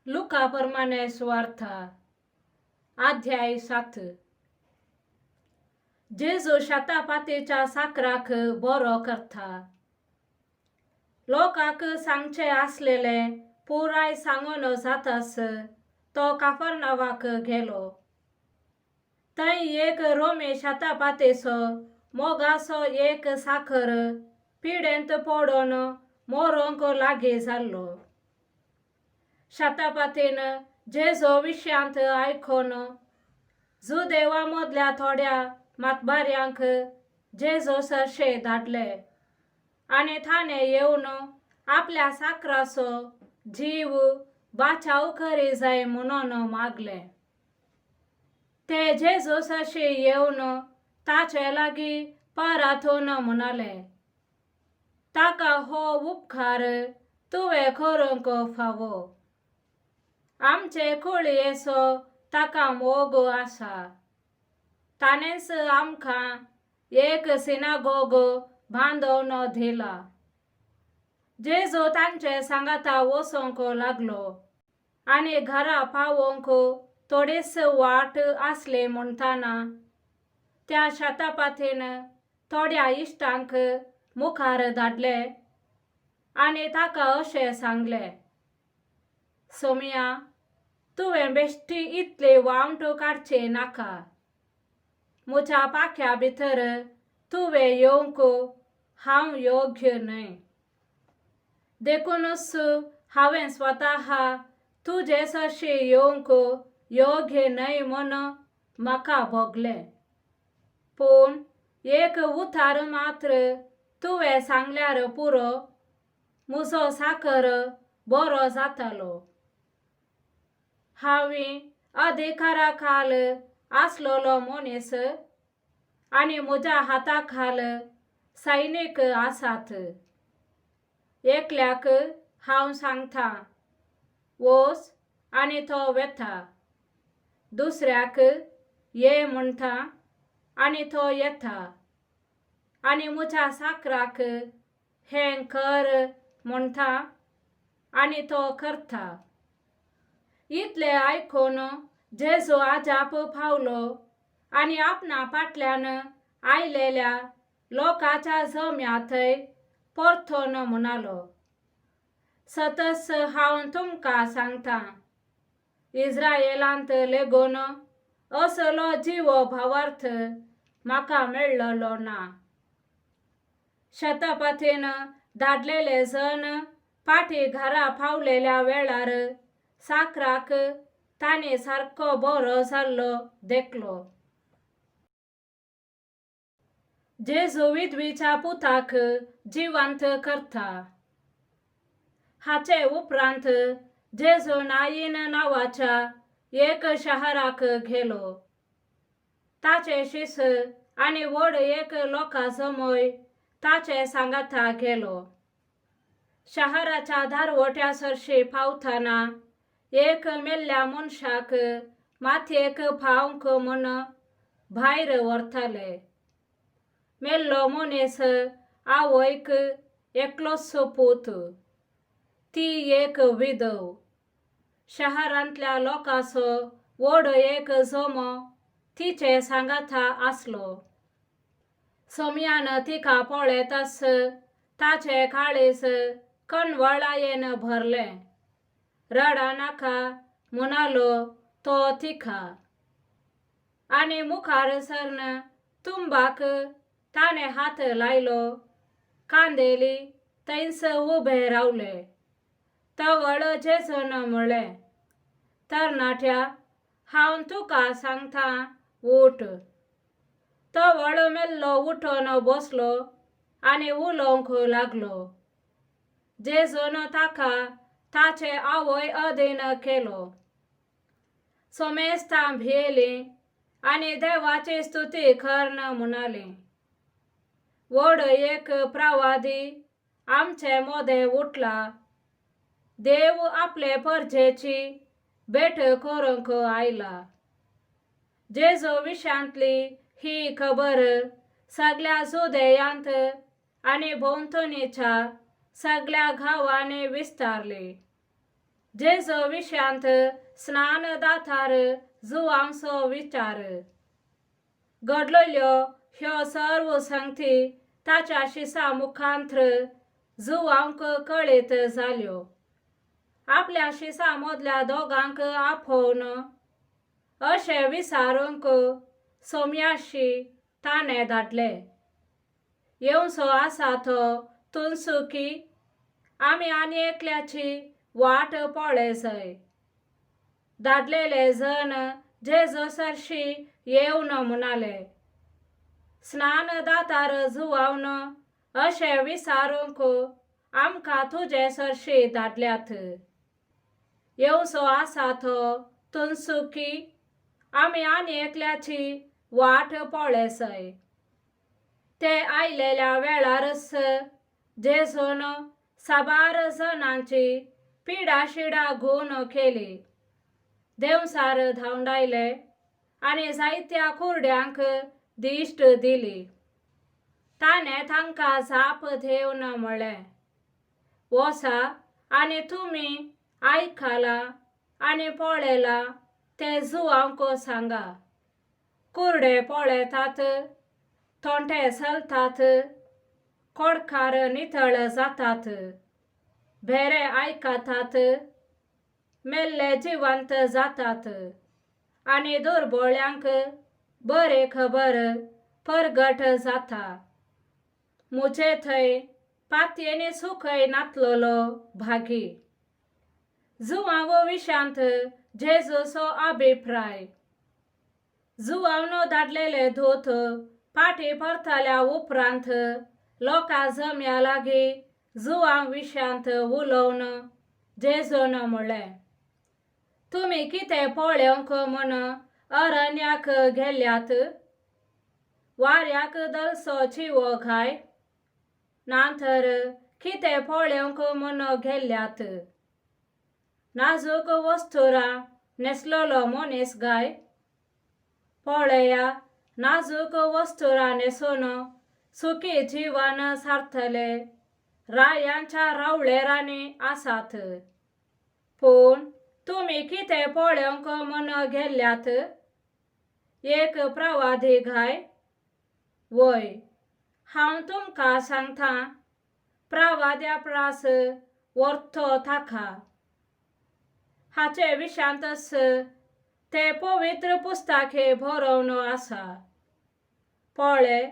लुका प्रमाणे सुवार्था, अध्याय 7. जेजू शेतापातीच्या साकराक बरो करता. लोकांक सांगचें आसलेलें पुराय सांगून जाताच तो काफरनावाक गेलो. थंय एक रोमी शेतापातीचो मोगाचो एक साकर पिडेंत पडून मरूंक लागीं जाल्लो. शेतापातीन जेजू विशयांत आयकून जुदेवा मदल्या थोड्या मातबाऱ्यांक जेजू सरशे धाडले आनी थाणे येवन आपल्या साकराचो जीव बाचाव करी जाय म्हणून मागलें. ते जेजू सरशी येवन ताचे लागीं परातून म्हणाले, ताका हो उपकार तुवें करूंक फावो. आमचे कुळयेचो ताका मोग आसा. ताणेंच आमकां एक सिनागोग बांदून दिला. जेजू तांचे सांगाता वचूंक लागलो आनी घरा पावोवंक थोडीच वाट आसली म्हणटना त्या शेतापातीन थोड्या इश्टांक मुखार धाडले आनी ताका अशें सांगलें, सोमया, तुवें बेश्टी इतली वावंट काडची नाका. म्हज्या पाख्या भितर तुवें येवंक हांव योग्य न्हय. देखूनच हांवें स्वता तुजे सरशी येवंक योग्य न्हय म्हूण म्हाका भोगलें. पूण एक उतार मात्र तुवें सांगल्यार पुरो, म्हजो साकर बरो जातालो. हांवें अधिकारा खाल आसलेलो मनीस आनी म्हज्या हाता खाल सैनीक आसात. एकल्याक हांव सांगता वच आनी तो वेता, दुसऱ्याक ये म्हणटा आनी तो येता, आनी म्हज्या साकराक हें कर म्हणटा आनी तो करता. इतलें आयकून जेजू आजाप पावलो आनी आपणा फाटल्यान आयलेल्या लोकांच्या जम्या थंय परतून म्हणालो, सतच हांव तुमकां सांगता, इस्रायेलांत लेगून असलो जिवो भावार्थ म्हाका मेळ्ळलो ना. शेतापातीन धाडलेले जण फाटीं घरा पावलेल्या वेळार साकराक तांणी सारको बरो जाल्लो देखलो. जेजू विधवीच्या पुताक जिवंत करता. हाचे उपरांत जेजू नायीन नांवाच्या एक शहराक गेलो. ताचे शिस आनी व्हड एक लोकां जमय ताचे सांगाता गेलो. शहराच्या दारवट्या सरशी पावतना एक मेल्ल्या मनशाक मातयेक पावंक म्हूण भायर व्हरताले. मेल्लो मनीस आवयक एकलोच पूत. ती एक विधव. शहरांतल्या लोकांचो व्हड एक जमो तिचे सांगाता आसलो. सोमयान तिका पळयताच ताचें काळीज कणवळायेन भरलें. रडनाका म्हणालो तो तिका. आनी मुखार सरन तुंबाक ताणें हात लायलो. कांदेली थंयच उबे रावले. तवळ जेजून म्हळें, तरणाट्या, हांव तुका सांगता, उठ. तवळ मेल्लो उठून बसलो आनी उलोवंक लागलो. जेजून ताका ताचे आवय अधीन केलो. सोमेस्तां भियेलीं आनी देवाची स्तुती करून म्हणालीं, व्हड एक प्रवादी आमचे मदें उठला. देव आपले परजेची भेट करूंक आयला. जेजू विशयांतली ही खबर सगल्या जुदेयांत आनी भोंवतणीच्या सगल्या गांवांनी विस्तारली. जेजू विशांत स्नान दातार जुवांचो विचार घडलेल्यो ह्यो सर्व संगती ताच्या शिसा मुखांत्र जुवांक कळीत जाल्यो. आपल्या शिसा मदल्या दोगांक आपोवन अशें विचारूंक सोम्याशी ताणें धाडले, येवचो आसा तो तुनसुकी आमी आनी एकल्याची वाट पळय जाय. धाडलेले जण जेजू सरशी येवन म्हणाले, स्नान दातार जुवावन अशें विचारूंक आमकां तुजे सरशी धाडल्यात. येवचो आसा तो तुनसुकी आमी आनी एकल्याची वाट पळय. ते आयलेल्या वेळारच जेजून साबार जणांची पिडाशिडा गूण केली, देंवसार धांवडायले आनी जायत्या कुरड्यांक दिश्ट दिली. ताणें तांकां जाप दिवन म्हळें, वसा आनी तुमी आयकलां आनी पळयलां तें जुवांक सांगा. कुरडे पळयतात, तोंटे चलतात, कोडकार नितळ जातात, भेरे आयकतात, मेल्ले जिवंत जातात आनी दुर्बोळ्यांक बरी खबर परगट जाता. म्हजे थंय पातयेनी सुखय नातलेलो भागी. जुवांव विशांत जेजूचो अभिप्राय. जुवांवनो धाडलेले दूत फाटीं परतल्या उपरांत लोकां जम्या लागीं जुवां विशांत उलोवन जेजून म्हळें, तुमी कितें पळोवंक म्हूण अरण्याक गेल्यात? वाऱ्याक दलसो चिवो घाय? ना तर कितें पळोवंक म्हूण गेल्यात? नाजूक वस्तुरां न्हेसलेलो मनीस गाय? पळया, नाजूक वस्तुरां न्हेसून सुखी जिवन सारतले रायांच्या रावळेरांनी आसात. पूण तुमी कितें पळोवंक म्हूण गेल्यात? एक प्रवादी गाय? वय, हांव तुमकां सांगता, प्रवाद्या प्रास व्हरतो ताका. हाचे विशांतच ते पवित्र पुस्तके बरोवन आसा, पळय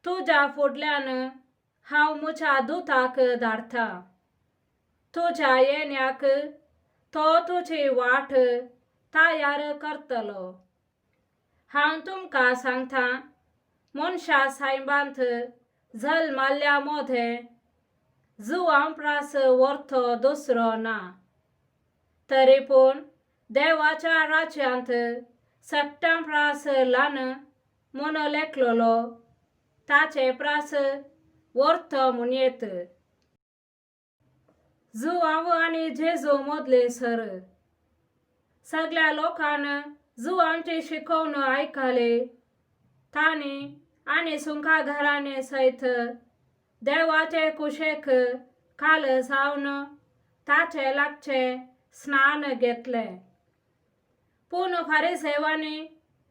तुज्या फुडल्यान हांव म्हज्या दुताक धाडटा, तुज्या येण्याक तो तुजी वाट तयार करतलो. हांव तुमकां सांगता, मनशा सायबांत जल्मल्ल्या मदें जुवां प्रास व्हरतो दुसरो ना, तरी पूण देवाच्या राज्यांत सगटां प्रास ल्हान म्हूण लेखलेलो ताचे प्रास व्हरतो म्हूण येत. जुवांव आनी जेजू मदले सर. सगल्या लोकान जुवांची शिकोवण आयकली. तांणी आनी सुंका घराणे सयत देवाचे कुशेक काल जावन ताचे लागचें स्नान घेतलें. पूण फारिसेवांनी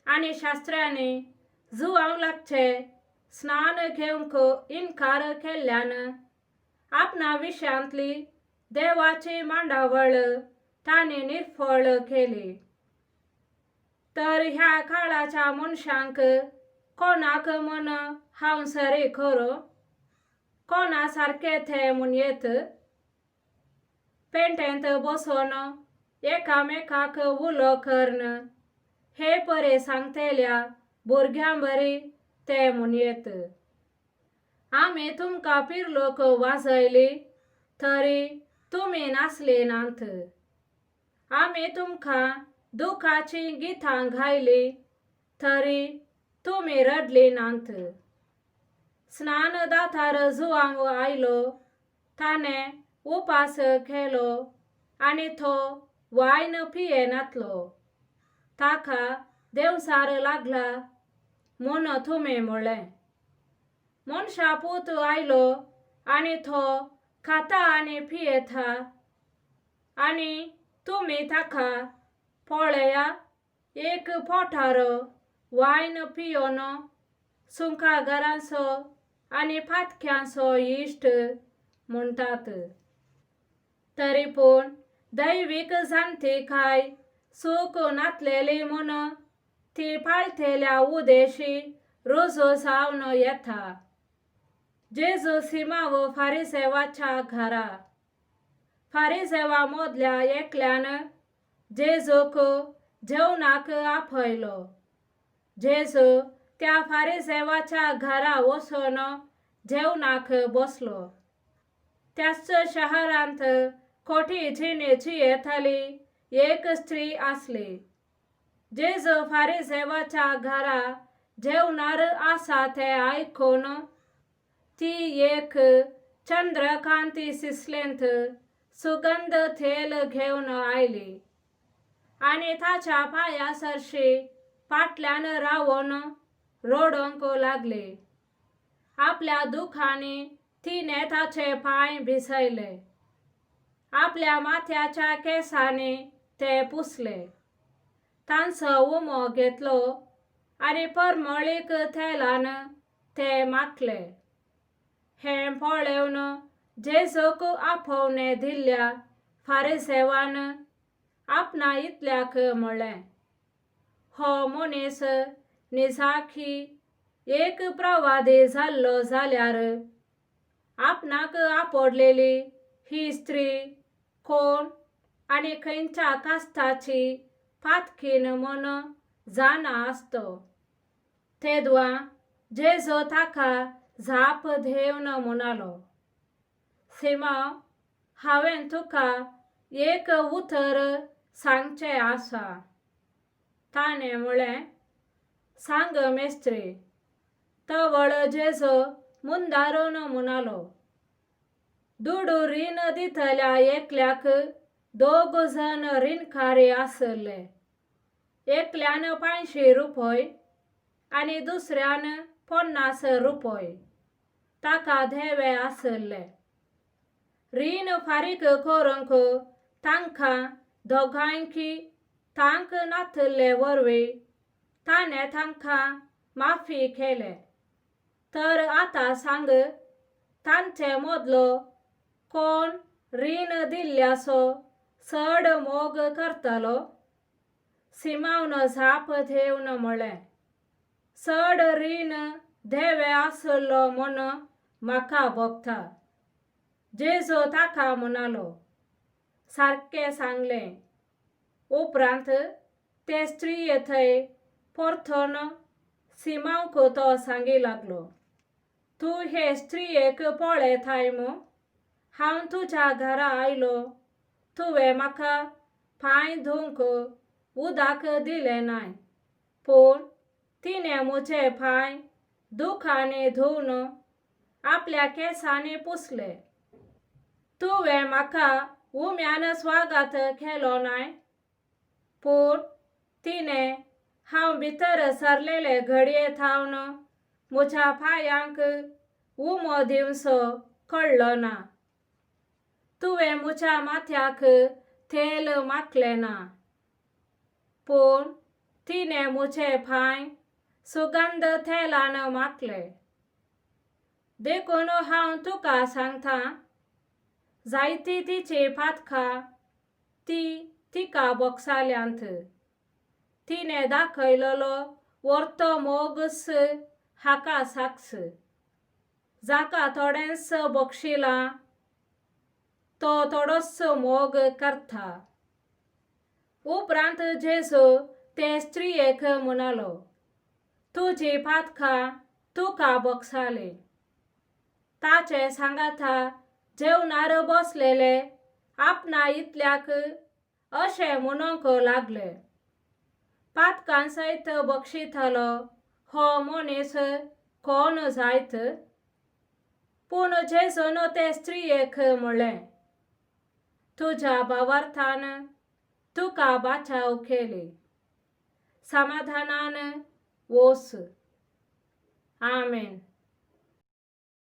आनी शास्त्र्यांनी जुवांव लागचें स्नान घेवंक इनकार केल्ल्यान आपणा विशयांतली देवाची मांडावळ तांणी निर्फळ केली. तर ह्या काळाच्या मनशांक कोणाक म्हूण हांव सरी करूं? कोणा सारके ते म्हूण येत? पेंटेंत बसून एकामेकाक उलो करून हे परे सांगतल्या भुरग्यां बरी ते म्हूण येत. आमी तुमकां पिरलोक वाजयली तरी तुमी नासले नात, आमी तुमकां दुखाचीं गितां गायलीं तरी तुमी रडली नात. स्नान दातार जुवांव आयलो, ताणें उपास केलो आनी तो वायन पियेनातलो, ताका देंवचार लागला म्हूण तुमी म्हळें. मनशा पूत आयलो आनी तो खाता आनी पियेता आनी तुमी ताका पळया एक पोठारो वायन पियोन सुंकागारांचो आनी पातक्यांचो इश्ट म्हणटात. तरी पूण दैवीक जाणतिकाय चूक नातलेली म्हूण ती पाळटेल्या उदेशी रुजू जावन येता. जेजू सिमांव फारिजेवाच्या घरा. फारिजेवा मदल्या एकल्यान जेजूक जेवणाक आपयलो. जेजू त्या फारिजेवाच्या घरा वचून जेवणाक बसलो. त्याच शहरांत खोटी जिणे जियेताली एक स्त्री आसली. जेजू फारिजेवाच्या घरा जेवणार आसा तें आयकून ती एक चंद्रकांती शिसलेंत सुगंध तेल घेवन आयली आनी ताच्या पांया सरशी फाटल्यान रावन रडूंक लागली. आपल्या दुखांनी तिणें ताचे पांय भिजयले, आपल्या माथ्याच्या केंसांनी ते पुसले, तांचो उमो घेतलो आनी परमळीक तेलान ते माखले. हें पळोवन जेजूक आपोवणें दिल्ल्या फारिसेवान आपणा इतल्याक म्हळें, हो मनीस निजाकी एक प्रवादी जाल्लो जाल्यार आपणाक आपडलेली ही स्त्री कोण आनी खंयच्या कास्ताची पातकीन म्हूण जाणा आसतो. तेदवा जेजू ताका जाप घेवन म्हणालो, सिमांव, हांवें तुका एक उतर सांगचें आसा. ताणें म्हळें, सांग मेस्त्री. तवळ जेजू मुंदारून म्हणालो, दुडू रीण दितल्या एकल्याक दोग जाण रिणकारी आसले. एकल्यान 500 रुपय आनी दुसऱ्यान 50 रुपय ताका देवे आसले. रीण फारीक करूंक तांकां दोगांयकी तांक नातले वरवीं ताणें तांकां माफी केलें. तर आतां सांग, तांचे मदलो कोण रीण दिल्ल्याचो चड मोग करतलो? सिमांवन जाप घेवन म्हळें, चड रीण देवे आसलो म्हूण म्हाका भोगता. जेजू ताका म्हणालो, सारकें सांगलें. उपरांत ते स्त्रीये थंय परतून सिमांवक तो सांगी लागलो, तूं हे स्त्रियेक पळयताय मू? हांव तुज्या घरा आयलो, तुवें म्हाका पांय धुवंक उदक दिलें नाय, पूण तिणें म्हजे पांय दुखांनी धुवन आपल्या केंसांनी पुसले. तुवें म्हाका उम्यान स्वागत केलो नाय, पूण तिणें हांव भितर सरलेले घडये थावन म्हज्या पांयांक उमो दिवचो कळ्ळो ना. तुवें म्हज्या माथ्याक तेल माखलें ना, पूण तिणें म्हजे पांय सुगंध तेलान माखले. देखून हांव तुका सांगता, जायती तिची पातकां ती तिका बोगसाल्यांत. तिणें दाखयलेलो वर्तो मोगस हाका साक्ष. जाका थोडेंच बक्षिलां तो थोडोच मोग करता. उपरांत जेजू ते स्त्रियेक म्हणालो, तुजी पातकां तुका बोगसाली. ताचे सांगाता जेवणार बसलेले आपणा इतल्याक अशें म्हणूंक लागले, पातकां सयत बक्षितलो हो मनीस कोण जायत? पूण जेजून ते स्त्रियेक म्हळें, तुज्या भावार्थान तुका बाचाव केली, समाधानान वोस. आमेन.